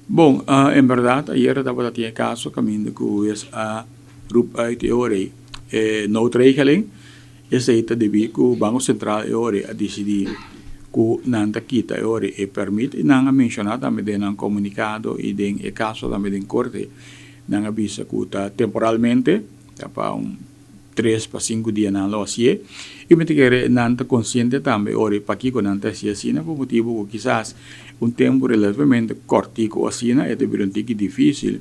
Bon, en berdat, ayera tabata tin e kaso kaminda ku hues a roep uit e ora ei e noodregeling. Esei ta debí ku Banko Sentral e ora ei a disidí ku nan ta kita e ora ei e pèrmit i nan a menshoná tambe den nan komunikado i den e kaso tambe den korte nan a bisa ku ta temporalmente, ta pa un 3 pa 5 dia nan lo hasié. I mi ta kere nan ta konsiente tambe ora ei pakiko nan ta hasié asina, pa motibu ku kisas un tempu relativamente kòrtiku asina e ta bira un tiki difísil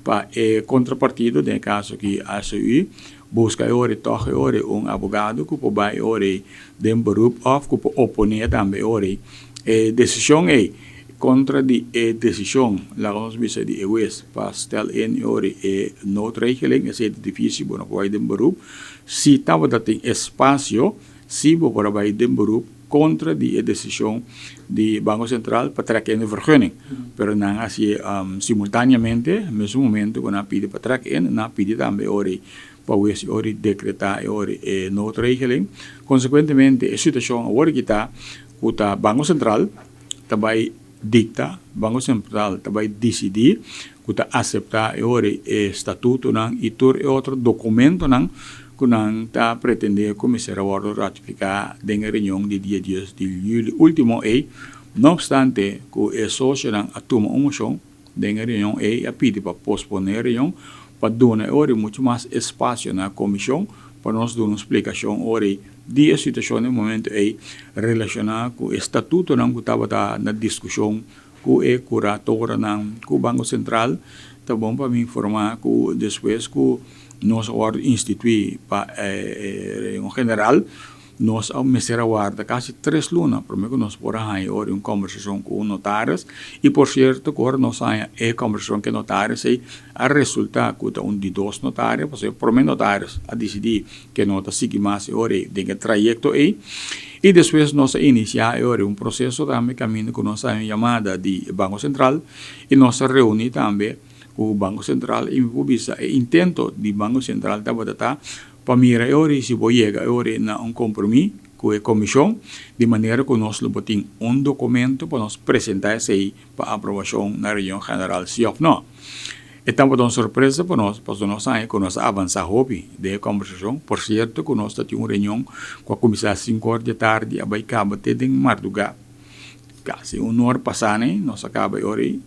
pa e kontrapartido, den e kaso aki ACU, buska e ora ei tòg e ora ei un abogado ku por bai e ora ei den beroep òf ku por oponé tambe e ora ei e desishon ei kontra di e desishon, laga nos bisa, di e hues pa stel in e ora ei e noodregeling. Esei ta difísil, bo no por bai den beroep. Si tabata tin espasio, si bo por a bai den beroep kontra di e desishon di Banko Sentral pa trek in e vergunning. Pero nan a hasié simultáneamente, mesun momento ku nan a pidi pa trek in, nan a pidi tambe e ora ei pa hues e ora ei dekretá e ora ei e noodregeling. Konsekuentemente, e situashon awor aki ta ku ta Banko Sentral ta bai dikta, Banko Sentral ta bai disidí ku ta aseptá e ora ei e statutonan i tur e otro dokumentonan ku nan ta pretendé ku mester a wòrdu ratifiká den e reunion di dia 10 di yüli último ei. No opstante ku e sosionan a tuma un moshon den e reunion ei, a pidi pa posponé e reunion pa duna e ora ei muchu mas espasio na komishon pa nos duna un splikashon ora ei di e situashon den momento ei relashoná ku e statutonan ku tabata na diskushon ku e kuratoranan ku Banko Sentral. Ta bon pa mi informá ku despues ku nos a wòrdu instituí pa e reunion general, nos a mester a warda kasi 3 luna promé ku nos por a haña ora un kombersashon ku un notaris. I por sierto ku ora nos haña e kombersashon ku e notaris ei, a resultá ku ta un di dos notario, pasobra e promé notaris a disidí ku no ta sigui mas e ora ei den e trayekto ei. I despues nos a inisiá e ora un proseso tambe kaminda ku nos a haña un yamada di Banko Sentral i nos a reuní tambe ku Banko Sentral. I mi por bisa e intento di Banko Sentral tabata ta pa mira e ora ei si bo yega e ora ei na un kompromis ku e komishon, di manera ku nos lo por tin un dokumento pa nos presentá esei pa aprobashon na reunion general, si òf no. E tabata un sorpresa pa nos, pasobra nos haña ku nos a avansá hopi den e kombersashon. Por sierto ku nos ta tin un reunion ku a kuminsá 5 or di tardi, a bai kaba te den mardugá, kasi 1 or pasá nei nos a kaba e ora ei.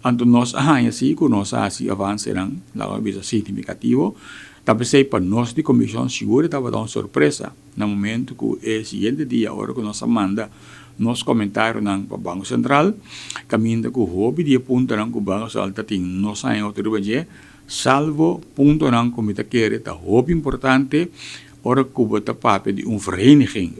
Anto nos a haña si ku nos a hasi avansenan, laga mi bisa, signifikativo. Ta p'esei pa nos di komishon sigur e tabata un sorpresa na momento ku e siguiente dia, ora ku nos a manda nos komentarionan pa Banko Sentral, kaminda ku hopi di e puntonan ku Banko Sentral ta tin nos haña otro riba dje, salvo puntonan ku mi ta kere ta hopi importante ora ku bo ta papia di un vereniging.